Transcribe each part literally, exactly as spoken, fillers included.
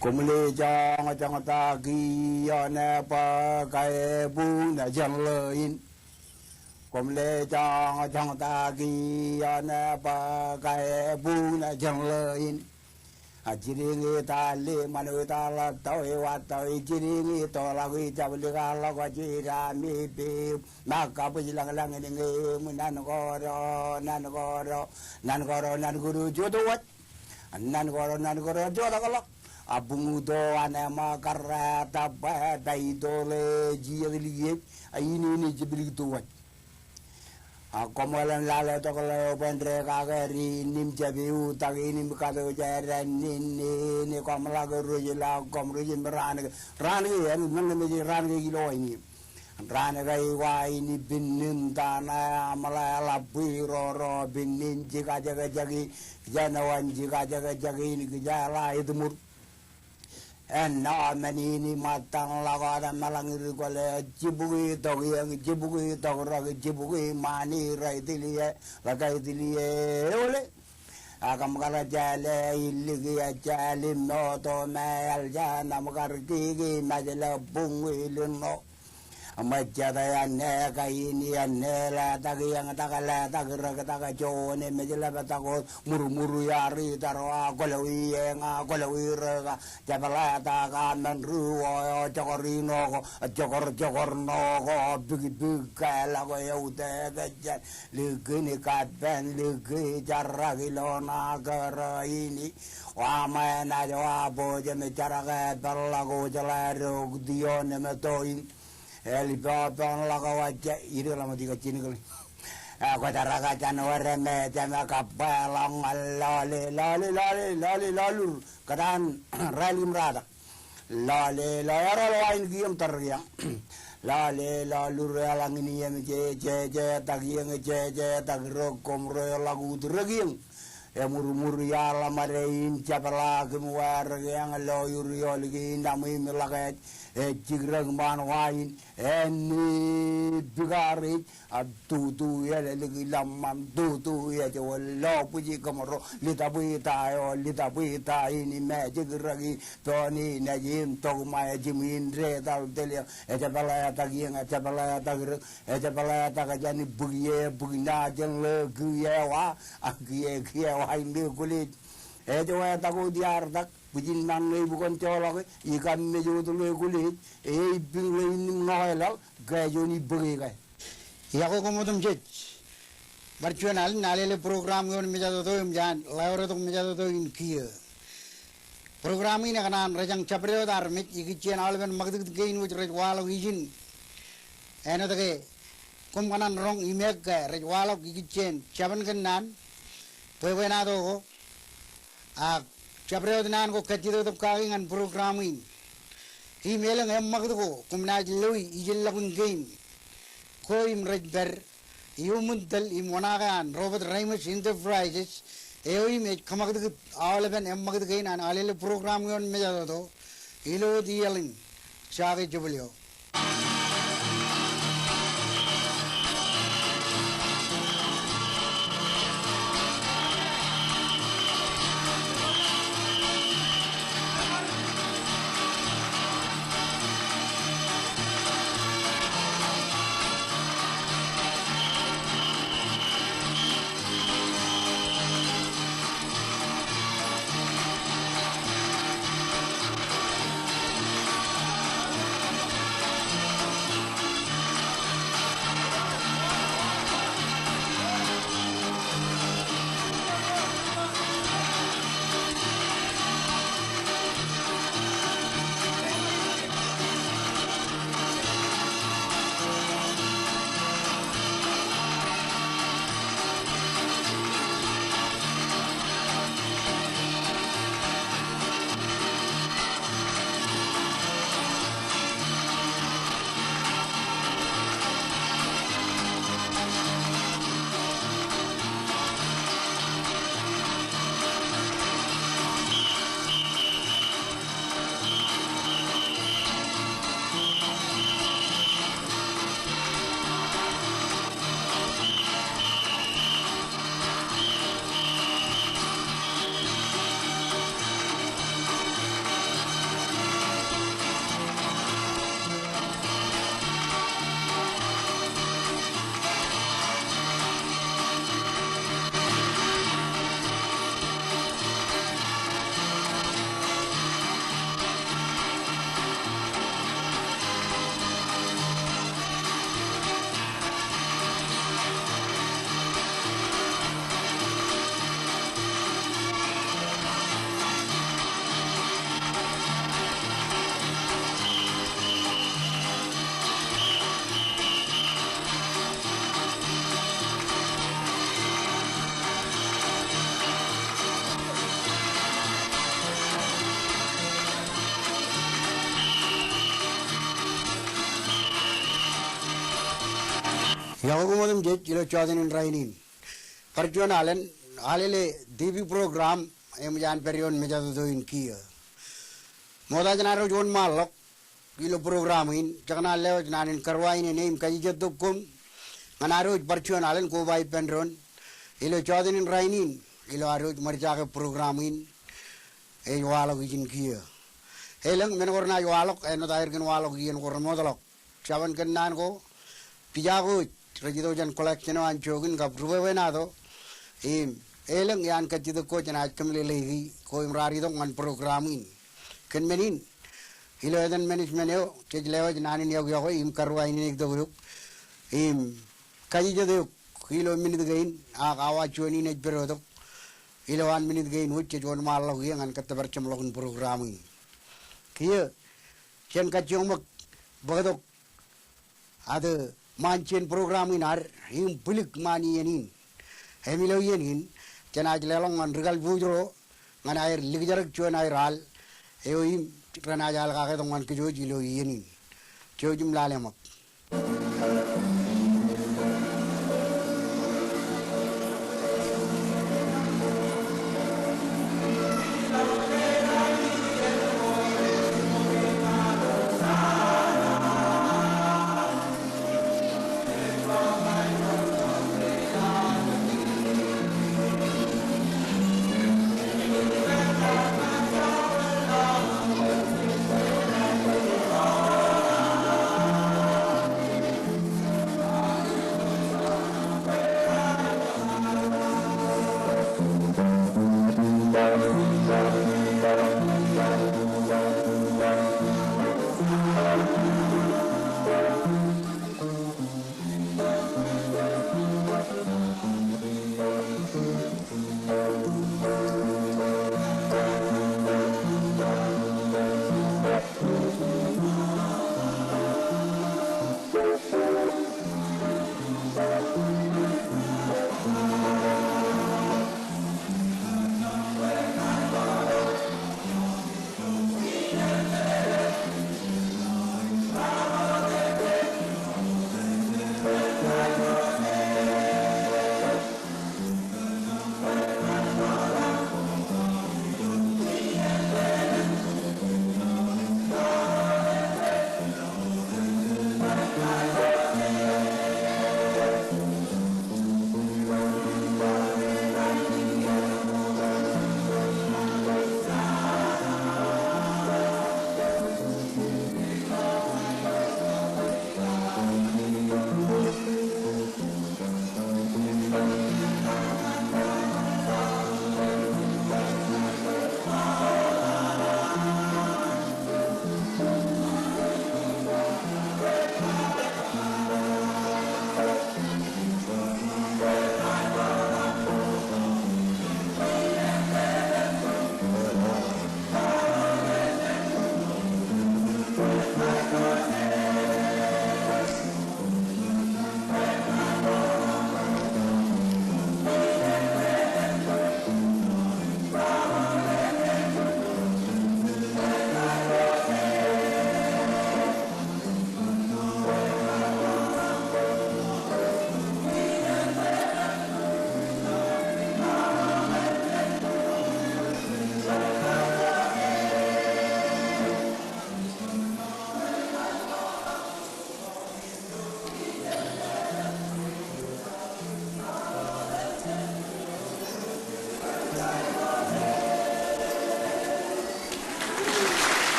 Koṃle joñjoñ ta kiiō ṇe bwe kabuñ naaj jeṇ ḷọk in. Koṃle joñjoñ ta kiiō ṇe bwe kabuñ naaj jeṇ ḷọk in. A jidiñ ita le ṃanwe ita ḷọk tọwe wa tọwe jidiñ ito ḷọk i jablik a ḷọk a jida mi pe. Ṃōk kabwij lañlañ in ñe ṃōk nan koro nan koro nan koro nan koro jota waj. Nan koro nan koro jota ḷọk. A buñ uto an ṃōk karrā ta bwe ta ito ḷe jijet likiej a in in jiblik to waj. A koṃ ḷōmṇak ḷọk tok ḷọk bwe en re kake ri nim jab iu tak in im kato jera nin nin koṃ ḷọk rujila koṃ ruj im raan ke raan ke en ṃōk ṃōk raan ke ilo in. Raan ke iwa in ipin nin tana aṃ ḷe ḷap bwe ro ro pin nin jika jeke jeki jenowan jika jeke jeki in kija ḷa ituṃur. En no men in iṃōttan ḷọk wōt eṃṃan ḷọk in ri kwōle jibukwi tok iōñ jibukwi tok rōk jibukwi ṃaan in rej tiliye ḷọk ej tiliye eole. Ak im kar jale iliki ejal im oto me eljān im kar kiki mejle buñ ilin ṇo. Im ejjete āne kain āne letak iōñ tak letak rōk tak juon emej leptak wōt murmur iar itar wa kwōlọwi eñ a kwōlọwi rōk a jepḷatak a men ri wō eo jokor in oko jokor jokor ṇo ko bikbik ke ḷọk eo eutiej ejjal. Likin kapen liki jarrak ilo ṇa kōrā in. Wa ṃōṇōṇō wa bōjjeme jarak e peḷḷọk ojeḷā rok tion im toin. Elpo peḷḷọk wajja ide ḷōmṇak ijjab jinikle. Kwōjarrak jān wōr me jeme kabbeḷọk ñan lọle lọle lọle lọle lọlur. Kōtaan rālik im ratak. Lọle lọle ro lo ain kiiō im tōre kiiō. Lọle lọlur eḷaññe in iiō im jeje jetak iiō im jeje jetak rōk koṃ ro eḷak ut rōk iiō. Emurmur iaḷ ṃade in jepḷaak im wārik eñ lo ur iolik in aṃ im ḷak ej ej jik rōk ṃaan wa in. Āne bikar ej Ab tutu elōñ ḷōṃṃan tutu ejjeḷọk bwiji kōṃro litabwita eo litabwita in im ejjik rōki pein ej im tokṃa ej im in detal teliō ejepḷatak iiō ejepḷatak rōk ejepḷatak jān bwiki e bwiki ṇa jān ḷe kiiō wa ak kiiō kiiō wa im ekuleej. Ej wātak wōt iar tak bwijin ṇa ṇe bukon joḷọk e ikam mej wōt ḷe ekuleej e ipping ḷe in im ṇoke laḷ ke juon ibōke ke. Iọkwe koṃ otemjej. Bar juon alen Alele program ioon mejatoto im jān ḷaoretok mejatoto in kiiō. Program in ekōṇaan rejañ jabdewōt armej ikijjien aolepen ṃakūtkūt kein wōj rej waḷọk ijin. Āinwōt ke koṃ kōṇaan roñ imeek ke rej waḷọk ikijjien jabōn kōnnaan bwebwenato ko. Ak jabdewōt naan ko kajjitōk kaki ñan program in. Im elōñ eṃṃakūt ko koṃ naaj loe ijellọkun kein ko im rej pād iuṃwin tōl im oṇaake an Robert Reimers Enterprises eo im ej kōṃakūtkūt aolepen eṃṃakūt kein an Alele program ioon mejatoto ilo wōt iaḷ in. Jake jebōl eo. Iọkwe koṃ otemjej ilo jọteen in rainin. Bar juon alen, alele TV program eṃōj an pād ioon mejatoto in kiiō. Ṃokta jān adwōj wōnṃaanḷọk ilo program in, jekōṇaan lewōj naan in karuwainene im kajejjet tok koṃ ñan adwōj bar juon alen koba ippān doon ilo jọteen in rainin ilo adwōj ṃōrjake program in ej waḷọk ijin kiiō. Elōñ men ko renaaj waḷọk, āinwōt aer kōn waḷọk iien ko remootḷọk. Jabōn kōnnaan ko, pija ko rej itok jān collection eo an jook in kab rubwebwenato im elōñ iaan kajjitōk ko jenaaj kōmeḷeḷeiki ko im raar itok ñan program in. Kōn men in, ilo etan management eo, jej lewōj naan in iọkiọkwe im karuwainene tok eok im kajejjet eok ilo minit kein, ak awa juon in ej pād tok ilo an minit kein wōj jej wōnṃaanḷọk ie ñan kōttōpar jeṃḷọkin program in. Kiiō, jen kajjioñ ṃōk bōktok ad ṃaan jān program in ad im bwilik ṃaan iien in. Im ilo iien in, jenaaj leḷọk ñan ri-kalbuuj ro ñan aer likjarōk juon aer al eo im renaaj al kake tok ñan kōj ilo iien in. Jouj im lale ṃōk.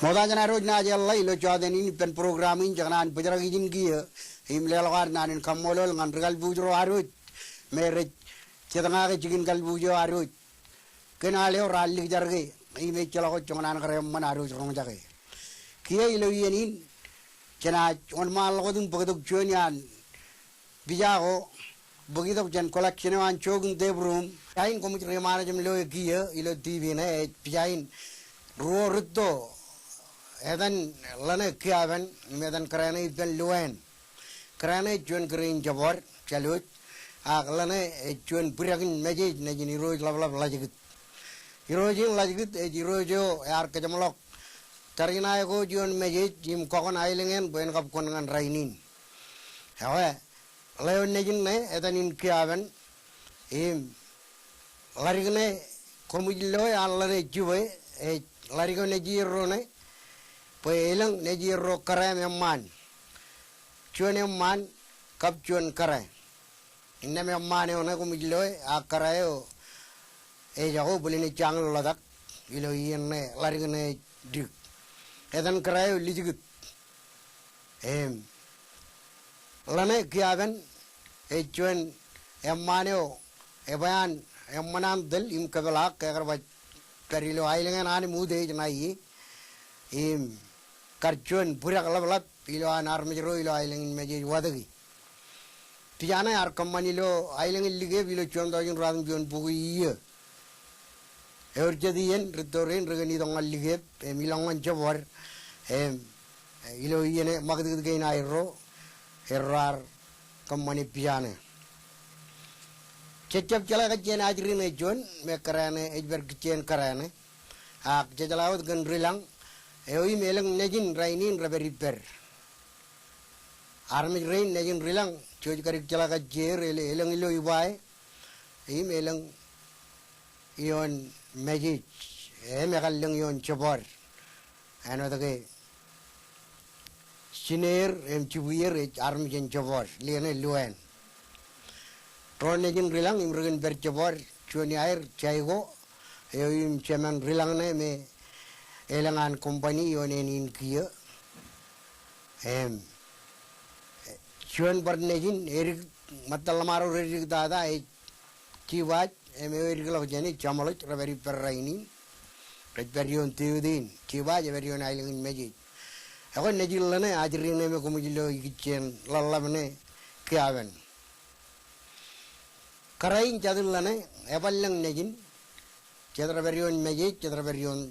Ṃokta jān adwōj naaj eḷḷā ilo jọteen in ippān program in, jekōṇaan bōjrak ijin kiiō im leḷọk ad naan in kaṃṃoolol ñan ri-kalbuuj ro adwōj me rej jetñake jikin kalbuuj eo adwōj kōn al eo raar likjarke im ejjeḷọk wōt joñan an kar eṃṃan adwōj roñjake. Kiiō ilo iien in, jenaaj wōnṃaanḷọk wōt im bōktok juon iaan pija ko bōk itok jān collection eo an jook in tep ruum. Pija in koṃij reiṃaanḷọk im loe kiiō ilo TV ṇe ej pija in ruo rūtto, etan ḷōṇe Kiapen im etan kōrā ṇe ippān Luwen. Kōrā ṇe ej juon kōrā in jebwad, Jālwōj, ak ḷōṇe ej juon bwidek in message nejin Irooj ḷapḷap Ḷajkūt. Irooj in Ḷajkūt ej irooj eo ear kōjeṃḷọk tariṇae ko juon message im kọkōn aelōñ eṇ bwe en kab kwōn ñan rainin. Ekwe, ḷeo nejin ṇe etan in Kiapen, im ḷadik ṇe koṃij loe an ḷeṇe jipe, ej ḷadik eo nejierro ṇe, bwe elōñ nejierro kōrā im eṃṃaan. Juon eṃṃaan kab juon kōrā. Innām eṃṃaan eo ṇe koṃij loe, a kōrā eo ejako bwilen ej jañin ḷotak, ilo iien ṇe ḷadik ṇe dik. Etan kōrā eo Lijkūt. Im ḷeṇe Kiapen ej juon eṃṃaan eo ebwe an eṃṃan an tōl im kōpeḷaak ke ekar bar pād ilo aelōñ eṇ an im utiej ṇae ie. Im kar juon bwidek ḷapḷap ilo an armej ro ilo aelōñ in Mājej watōki. Pija ṇe ear kōṃṃan ilo aelōñ in Likep ilo juon tọujin ruatimjuon bukwi iiō. Ewōr jet iien rūtto rein rekōn itok ñan Likep im ilọk ñan Jebọd im ilo iien eo ṃakūtkūt kein aerro, erro ar kōṃṃane pija ṇe. Jej jab jeḷā kajjien ajri ṇe juon me kōrā ṇe ej pād kijjien kōrā ṇe. Ak jej jeḷā wōt kōn Rilañ eo im elōñ nejin rainin rej pād ippād. Armej rein nejin Rilañ, jej kadik jeḷā kajjien er, elōñ ilo Ibae im elōñ ioon Mājej im ekar lōñ ioon Jebọd. Āinwōt ke jineer im jibwier ej armej in Jebọd, ḷein eo Luan. Ro nejin Rilañ im rekōn pād Jebọd, juon iaer Jaiko, eo im jeman Rilañ ṇe me elōñ an company ioon āne in kiiō. Im juon bar nejin edik, ṃōttan ḷōṃaro rej diktata ej Jibaaj, im eo edikḷọk jāne Jaṃḷōj, rej pād ippād rainin. Rej pād ioon Tiote in. Jibaaj ej pād ioon aelōñ in Mājej. Ekwe nejin ḷeṇe ajri ṇe me koṃij lo ikijjien ḷōḷḷap ṇe Kiapen. Kōrā in jatū ḷeṇe, eban lōñ nejin. Jet rej pād ioon Mājej, jet rej pād ioon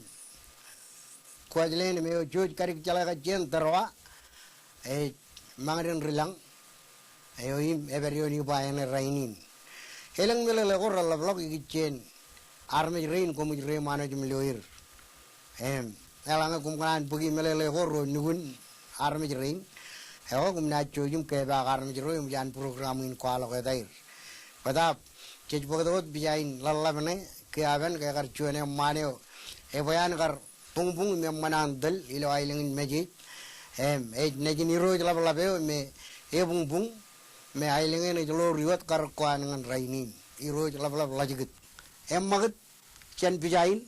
Kuwajleen, im eo jej kadik jeḷā kajjien Tōrwa, ej ṃañden Rilañ, eo im ej pād ioon Ibae ṇe rainin. Elōñ meḷeḷe ko reḷapḷọk ikijjien armej rein koṃij reiṃaanoj im lo er. Im eḷaññe koṃ kōṇaan bōki meḷeḷe ko ro nukun armej rein, ekwe koṃ naaj jouj im kepaak armej ro eṃōj an program in kwaḷọk etaer. Bōtaab, jej bōktok wōt pija in ḷōḷḷap ṇe Kiapen ke ekar juon eṃṃaan eo ebwe an kar buñbuñ im eṃṃan an tōl ilo aelōñ in Mājej. Im ej nejin irooj ḷapḷap eo me ebuñbuñ, me aelōñ eṇ ej ḷoor wōt karōk ko an ñan rainin. Irooj ḷapḷap Ḷajkūt. Eṃṃakūt jān pija in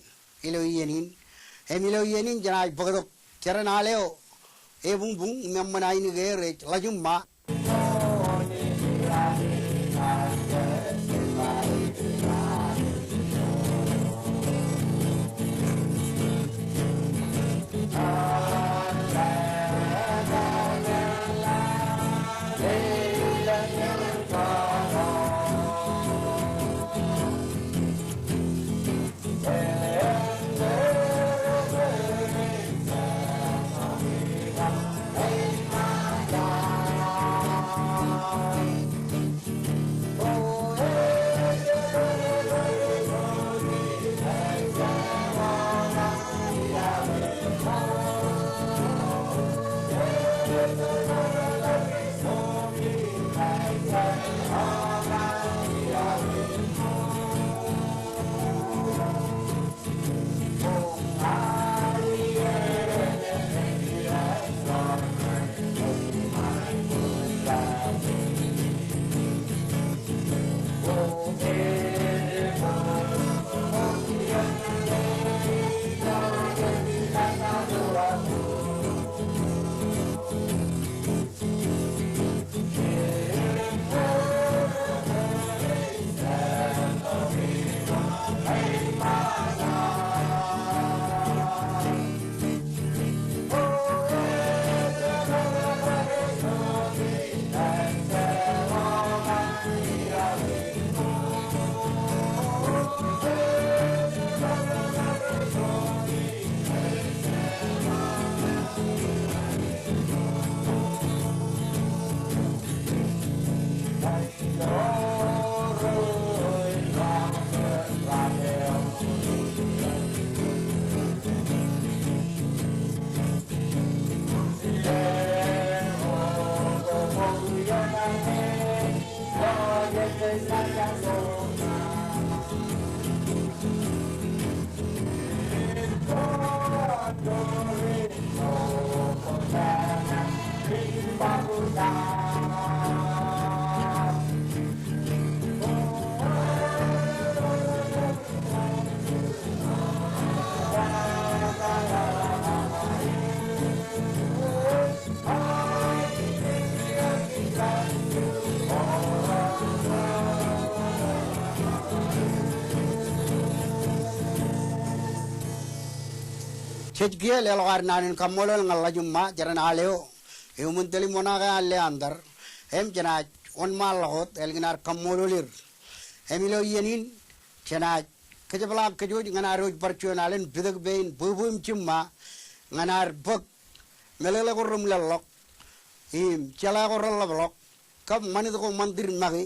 ilo iien in. Im ilo iien in jenaaj bōktok jeren al eo ebuñbuñ im eṃṃan ainikien er ej Ḷajumma. Jej kiiō leḷọk ad naan in kaṃṃoolol ñan Ḷajiṃṃa, jeran al eo iuṃwin tōl im oṇaake an Leander, im jenaaj wōnṃaanḷọk wōt ālikin ad kaṃṃoolol er. Im ilo iien in, jenaaj kōjepḷaak kōj ñan ad wōj bar juon alen pitōk pein bwebwe im jiṃṃa ñan ad bōk meḷeḷe ko reṃwilaḷḷọk im jeḷā ko reḷḷapḷọk kab ṃanit ko ṃantiṃ make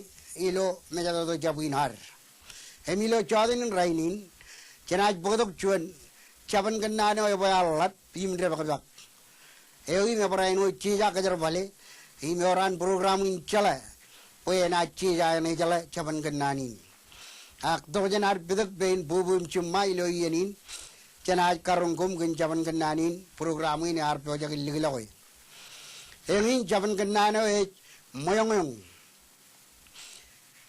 ilo mejatoto jab in ad. Im ilo jọteen in rainin, jenaaj bōktok juon jabōn kōnnaan eo ebwe an ḷap im depakpak. Eo im ebar āinwōt jeja kōjerbale im ewōr an program in jeḷā bwe enaaj jeja eṇ ejeḷā jabōn kōnnaan in. Ak tok jān ad pitōk pein bwebwe im jiṃṃa ilo iien in, jenaaj karoñ koṃ kōn jabōn kōnnaan in, program in ear pojak in likḷọke. Eñin jabōn kōnnaan eo ej ṃweoñweoñ.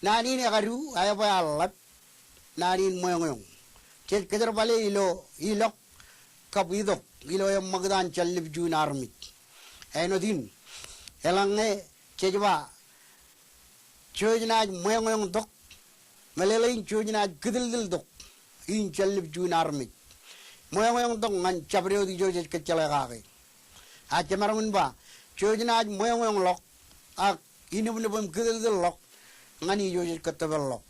Naan in ekadu, a ebwe an ḷap, naan in ṃweoñweoñ. Jej kōjerbale ilo ilọk kab itok ilo eṃṃakūt an jallib juon armej. Āinwōt in, eḷaññe jej ba, jej naaj ṃweoñweoñ tok, meḷeḷein jej naaj kitōltōl tok in jallib juon armej. Ṃweoñweoñ tok ñan jabdewōt ijo jej kōjjeḷā kake. A jemaroñ in ba, jej naaj ṃweoñweoñḷọk, ak inōpnōp im kitōltōlḷọk ñan ijo jej kōttōpḷọk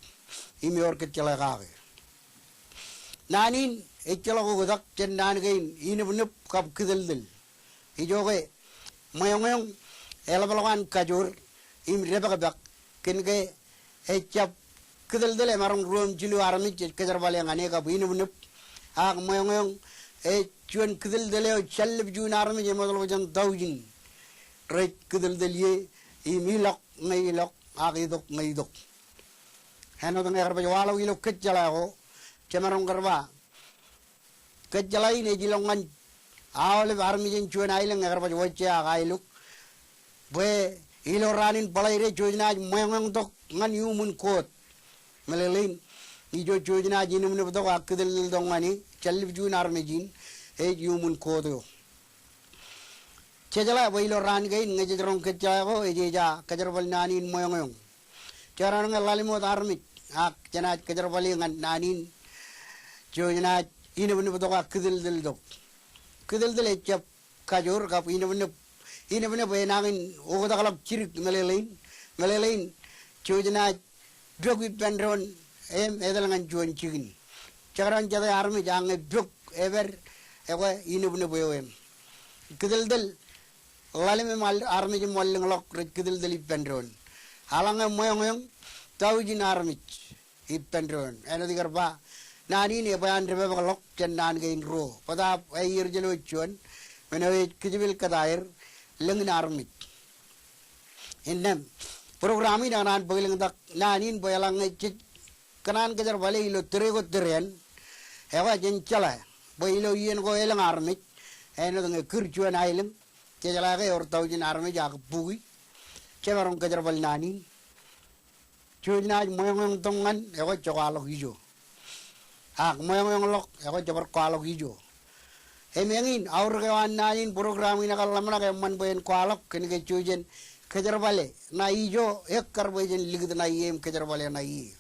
im ewōr kōjjeḷā kake. Naan in ejjeḷọk oktak jān naan kein inōpnōp kab kitōltōl. Ijoke, ṃweoñweoñ eḷapḷọk an kajoor im depakpak, kōnke ejjab kitōltōl emaroñ ruo im jilu armej jej kōjerbale ñan e kab inōpnōp. Ak ṃweoñweoñ ej juon kitōltōl eo jallib juon armej eṃootḷọk jān taujin rej kitōltōl ie im ilọk ñe ilọk ak itok ñe itok. Āinwōt ñe ekar baj waḷọk ilo kōjjeḷā ko, jemaroñ kar ba, kōjjeḷā in ej ilọk ñan aolep armej in juon aelōñ, ekar baj wōjje ak aelōñ. Bwe ilo raan in bōḷaide jej naaj ṃweoñweoñ tok ñan iuṃwin koot. Meḷeḷein, ijo jej naaj inōpnōp tok ak kitōltōl tok ñan e, jallib juon armej in, ej iuṃwin koot eo. Jejeḷā bwe ilo raan kein ñe jej roñ kōjjeḷā ko, ej eja kōjerbal naan in ṃweoñweoñ. Jeran ñe ḷalem wōt armej, ak jenaaj kōjerbale ñan naan in, jej naaj inōpnōp tok ak kitōltōl tok. Kitōltōl ejjab kajoor kab inōpnōp. Inōpnōp enañin oktakḷọk jidik meḷeḷein. Meḷeḷein, jej naaj pok ippān doon im etal ñan juon jikin. Jekdọọn jete armej ak ñe pok epād, ekwe inōpnōp eo eṇ. Kitōltōl, ḷalem im al-, armej im wanlōñḷọk rej kitōltōl ippān doon. Eḷaññe ṃweoñweoñ, taujin armej ippān doon. Āinwōt ikar ba, naan in ebwe an depakpakḷọk jān naan kein ruo. Bōtaab aier ilo juon, men eo ej kijbil kōtaer, lōñ in armej. Innām, program in ekōṇaan bōklōñtak naan in bwe eḷaññe jej kōṇaan kōjerbale ilo tōre ko tōre eṇ, ekwe jen jeḷā bwe ilo iien ko elōñ armej, āinwōt ñe kūr juon aelōñ, jejeḷā ke ewōr taujin armej ak bukwi, jemaroñ kōjerbal naan in. Jej naaj ṃweoñweoñ tok ñan, ekwe je kwaḷọk ijo. Ak ṃweoñweoñḷọk, ekwe je bar kwaḷọk ijo. Im eñin, aorōk eo an naan in, program in ekar ḷōmṇak eṃṃan bwe en kwaḷọk, kōnke jej kōjerbale ṇa ijo ekkar bwe jen likūt ṇa ie im kōjerbale ṇa ie.